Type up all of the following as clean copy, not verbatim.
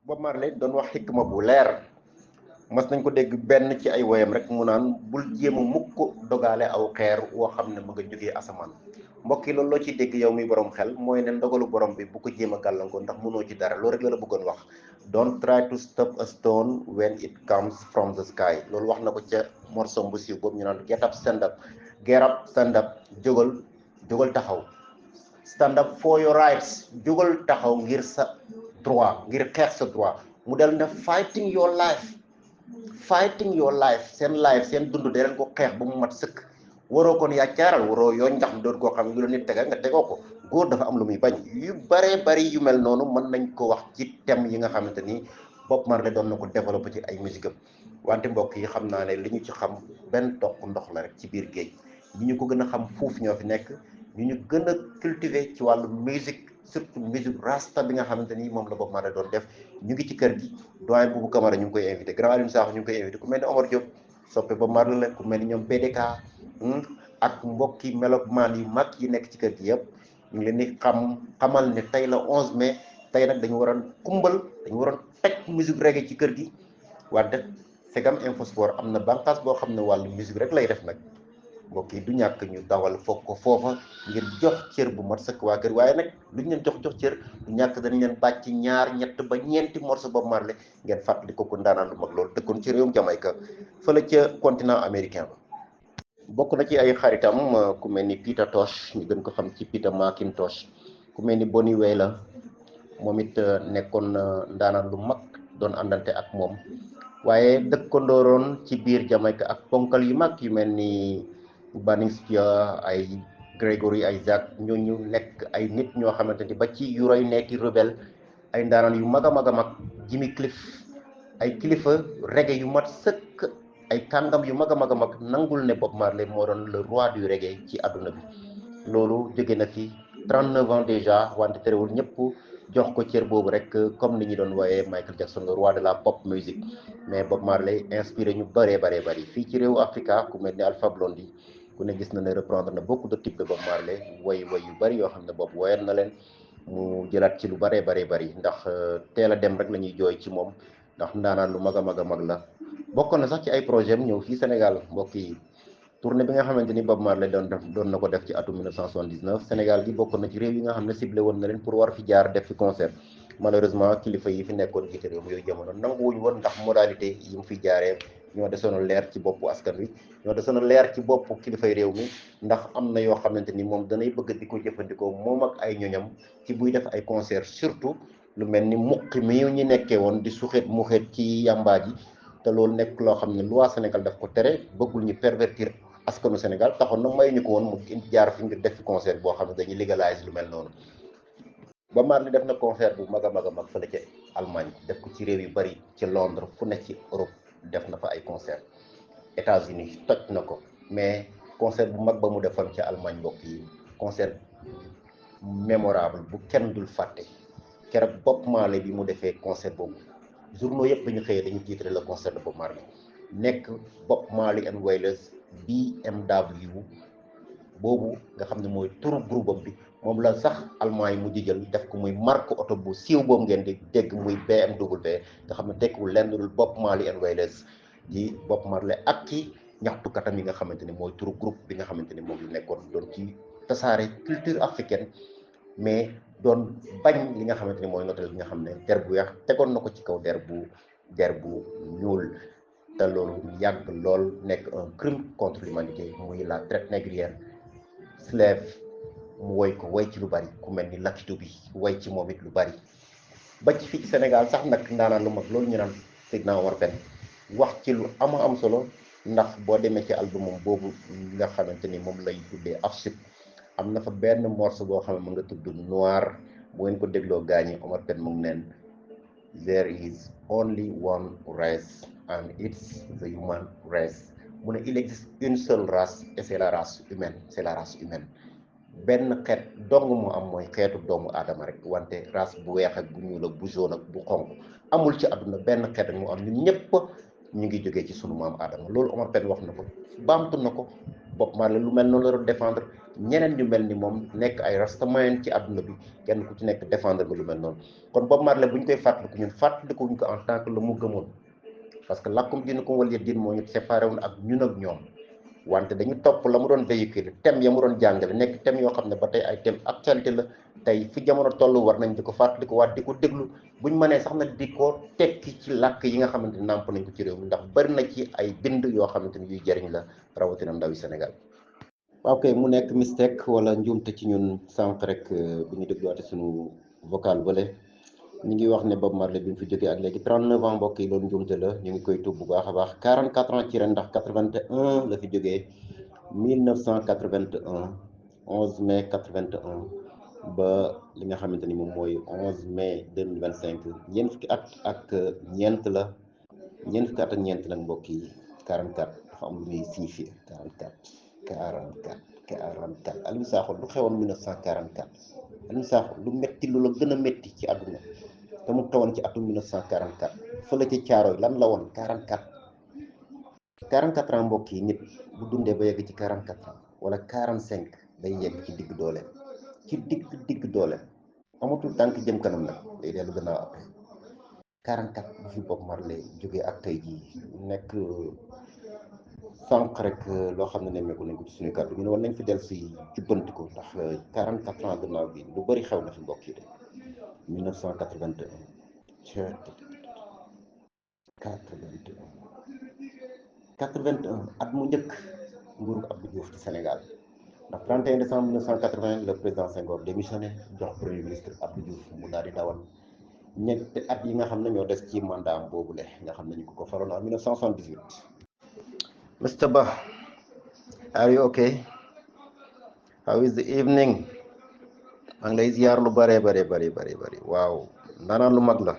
Bob Marley doon wax xikma bu leer mas nañ ko dégg benn ci ay woyam rek mu naan bul jéem a mukk dogaale aw xeer woo xam ne mu nga jógee asamaan mbokk yi loolu loo ciy dégg yow mi borom xel mooy ne ndogalu borom bi bu ko jéem a gàllankoor ndax mënoo ci dara loolu rek la bëggoon wax don't try to stop a stone when it comes from the sky loolu wax na ko ca morsom bu siiw boobu ñu naan get up stand up get up stand up jógal jógal taxaw stand up for your rights jógal taxaw ngir sa droit ngir xeex sa droit mu del ne fighting your life seen dund de leen ko xeex ba mu mat sëkk waroo kon yàccaaral waroo yoo njax mi doon koo xam ne lu la nit tegal nga tegoo ko góor dafa am lu muy bañ yu baree bari yu mel noonu mën nañ ko wax ci thème yi nga xamante ni Bob Marley doon na ko développé ci ay musique am wante mbokk yi xam naa ne li ñu ci xam benn toq ndox la rek ci biir géej ñi ñu ko gën a xam fuuf ñoo fi nekk ñu gën a cultiver ci wàllu musique surtout musique rasta bi nga xamante ni moom la Bob Marley doon def ñu ngi ci kër gi doyen Boubou Camara ñu ngi koy invité grand Alioune Sakho ñu ngi koy invité ku mel ni Omar Diop soppe Bob Marley la ku mel ni ñoom BDK ak mbokki melomaan yu mag yi nekk ci kër gi yëpp ñu ngi leen di xamal ne tey la 11 mai tey nag dañu waroon kumbal dañu waroon teg musique reggae ci kër gi wante Segam Info Sport am na bànqaas boo xam ne wàllu musique rek lay def nag mbokk yi du ñàkk ñu dawal foog ko foofa ngir jox cër bu mat sëkk waa kër waaye nag lu ñu leen jox cër du ñàkk dañ leen bàcc ñaar ñett ba ñeenti morceau Bob Marley ngeen fàttali ko ndaanaan lu mag loolu dëkkoon ci réewum Jamaïque fële ca continent américain ba bokk na ci ay xaritam ku mel ni Peter Tosh ñu gën ko xam ci Peter McIntosh ku mel ni Bonnie Wailer moom it nekkoon ndaanaan lu mag doon àndante ak moom waaye dëkkandooroon ci biir Jamaïque ak ponkal yu mag yu mel ni Burning Spear ay Gregory Isaac ñooñu nekk ay nit ñoo xamante ni ba ci yu roy nekki rebelle ay ndaanaan yu mag a mag a mag Jimmy Cliff ay kilifa reggae yu mat sëkk ay kàngam yu mag a mag a mag nangul ne Bob Marley moo doon le roi du reggae ci àdduna bi loolu jóge na fi 39 ans déjà wante terewul ñëpp jox ko cër boobu rek comme ni ñu doon wooyee Michael Jackson le roi de la pop music mais Bob Marley inspiré ñu bëree bari fii ci réewu Africa ku mel ni Alpha Blondy ku ne gis na ne reprendre na beaucoup de types de Bob Marley way yu bëri yoo xam ne Bob woyal na leen mu jëlaat ci lu bëree bëri ndax teel a dem rek la ñuy jooy ci moom ndax ndaanaan lu mag a mag la bokkoon na sax ci ay projet am ñëw fii Sénégal mbokk yi tournée bi nga xamante ni Bob Marley doon na ko def ci atum 1979 Sénégal gi bokkoon na ci réew yi nga xam ne ciblé woon na leen pour war fi jaar def fi concert malheureusement kilifa yi fi nekkoon jiite réew mi yooyu jamono nanguwuñu woon ndax modalité yi mu fi jaaree ñoo desoon leer ci boppu askan wi ñoo desoon leer ci boppu kilifay réew mi ndax am na yoo xamante ni moom danay bëgg di ko jëfandikoo moom ak ay ñoñam ci buy def ay concert surtout lu mel ni muqi mi ñu nekkee woon di suxeet mu xeet ci yàmbaa ji te loolu nekk loo xam ne loi Sénégal daf ko tere bëggul ñu pervertir askanu Sénégal taxoon na may ñu ko woon mu jaar fi ngir def fi concert boo xam ne dañuy légaliser lu mel noonu Bob Marley def na concert bu mag a mag fële ca Allemagne def ko ci réew yu bari ci Londres fu ne ci Europe def na fa ay concert États-Unis toj na ko mais concert bu mag ba mu defoon ca Allemagne mbokk yi concert mémorable bu kenn dul fàtte keroog Bob Marley bi mu defee concert boobu journaux yëpp dañu xëyee dañu titré le concert de Bob Marley nekk Bob Marley and Wailers BMW boobu nga xam ne mooy turu groupe bi moom la sax allemand yi mujj jël def ko muy marque oto bu siiw boobu ngeen di dégg muy BMW nga xam ne tekkiwul lenn dul Bob Marley and Wailers di Bob Marley ak ki ñaxtukatam yi nga xamante ni mooy turu groupe bi nga xamante ni moom la nekkoon doon ci tasaare culture africaine mais doon bañ li nga xamante ni mooy notel bi nga xam ne der bu weex tegoon na ko ci kaw der bu ñuul te loolu yàgg lool nekk un crime contre l'humanité muy la traite négrière slave mu woy ko woy ci lu bari ku mel ni Lucky Dube bi woy ci moom it lu bari ba ci fii ci Sénégal sax nag ndaanaan lu mag loolu ñu naan Seydina Omar Pène wax ci lu am solo ndax boo demee ci albumam boobu nga xamante ni moom lay tuddee Afsip am na fa benn morceau boo xam ne mu nga tudd Noir bu ngeen ko dégloo gaañi Omar Pène mu ngi neen there is only one race and it's the human race mu ne il existe une seule race et c'est la race humaine benn xeet dong mu am mooy xeetu doomu aadama rek wante race bu weex ak bu ñuul ak bu jaune ak bu xonq amul ci àdduna benn xeet mu am ñun ñëpp ñu ngi jógee ci sunu maam aadama loolu Omar Pène wax na ko baamtu na ko Bob Marley lu mel noonu la doon défendre ñeneen ñu mel ni moom nekk ay rastamayen ci àdduna bi kenn ku ci nekk défendre nga lu mel noonu kon Bob Marley bu ñu koy fàttaliku ñun fàttalikuñ ko en tant que la mu gëmoon parce que lakkum diinukum waliya diin moo ñu séparé woon ak ñun ak ñoom wante dañu topp la mu doon véhiculer thème ya mu doon jàngale nekk thème yoo xam ne ba tey ay thème actualité la tey fi jamono toll war nañ di ko fàttaliku waat di ko déglu buñ mënee sax nag di ko tekki ci làkk yi nga xamante ni nàmp nañ ko ci réew mi ndax bari na ci ay bind yoo xamante ni yuy jëriñ la rawatina ndawi Sénégal. waaw kay mu nekk mistake wala njuumte ci ñun sànq rek bu ñu dégluwaate suñu vocal bële ñu ngi wax ne Bob Marley bi mu fi jógee ak léegi 39 ans mbokk yi loolu njuumte la ñu ngi koy tuub bu baax a baax 44 ans ci ren ndax 81 la fi jógee 1981 11 mai 81 ba li nga xamante ni moom mooy 11 mai 2025 ñeent fukki at ak ñeent la ñeent fukki at ak ñeent nag mbokk yi 44 dafa am lu muy signifié 44 44 44 Aliou Sakho lu xewoon 1944 Aliou Sakho lu metti lu la gën a metti ci àdduna te mu xewoon ci atum 1944 fële ci Caaroy lan la woon 44 44 ans mbokk yi nit bu dundee ba yegg ci 44 ans wala 45 day yegg ci digg doole ci digg doole amatul tànk jëm kanam nag day dellu gannaaw après 44 bu fi Bob Marley jógee ak tey jii nekk sànq rek loo xam ne nemmeeku nañ ko ci suñu kàddu ñu ne war nañ fi del si jubbanti ko ndax 44 ans gannaaw bi lu bëri xew na fi mbokk yi de 1981 81 at mu njëkk nguurug Abdou Diouf ci Sénégal ndax 31 décembre 1980 le président Senghor démissionné jox premier ministre Abdou Diouf mu daal di dawal ñetti at yi nga xam ne ñoo des ci mandat am boobule nga xam ne ñu ko faroon en 1978. Mr. Ba, are you okay? How is the evening? maa ngi lay ziar lu bëree bëri waaw ndaanaan lu mag la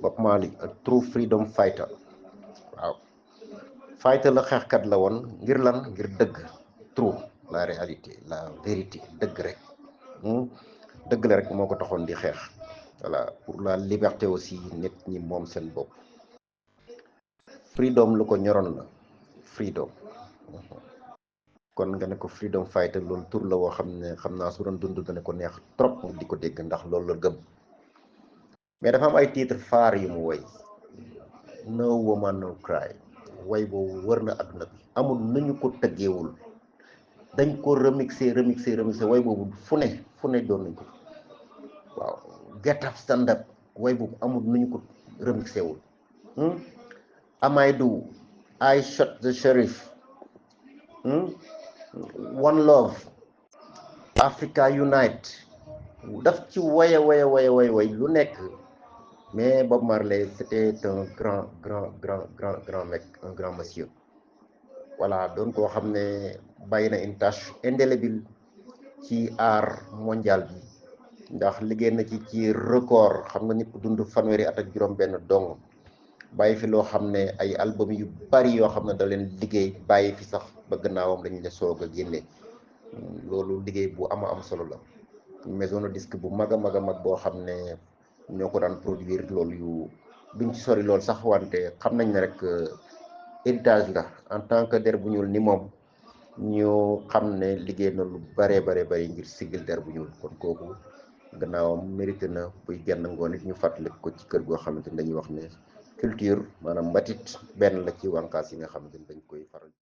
Bob Marley a true freedom fighter waaw fighter la xeexkat la woon ngir lan ngir dëgg true la réalité la vérité dëgg rek dëgg la rek moo ko taxoon di xeex voilà pour la liberté aussi nit ñi moom seen bopp freedom lu ko ñoroon la freedom kon nga ne ko freedom fighter loolu tur la woo xam ne xam naa su doon dund dana ko neex trop di ko dégg ndax loolu la gëm mais dafa am ay titre phare yu mu woy no woman no cry way boobu wër na adduna bi amul nañu ko tëggeewul dañ ko remixé way boobu fu ne doon nañ ko waaw get up stand up way boobu amul nañu ko remixé wul Amaydu I shot the sheriff one love Africa unite daf ci way lu nekk mais Bob Marley c'était un grand mec un grand monsieur voilà doon koo xam ne bàyyi na une tâche indélébile ci art mondial bi ndax liggéey na ci record xam nga nit ku dund fanweeri at ak juróom benn dong bàyyi fi loo xam ne ay album yu bari yoo xam ne da leen liggéey bàyyi fi sax ba gannaawam lañu ne soog a génne loolu liggéey bu am solo la maison de disque bu mag a mag boo xam ne ñoo ko daan produire loolu yu duñ ci sori loolu sax wante xam nañ ne rek héritage la en tant que der bu ñuul ni moom ñu xam ne liggéey na lu bare ngir sigil der bu ñuul kon kooku gannaawam mérité na buy genn ngoon it ñu fàttali ko ci kër goo xamante ni dañuy wax ne culture maanaam mbatit benn la ci wànqaas yi nga xamante ni dañ koy faral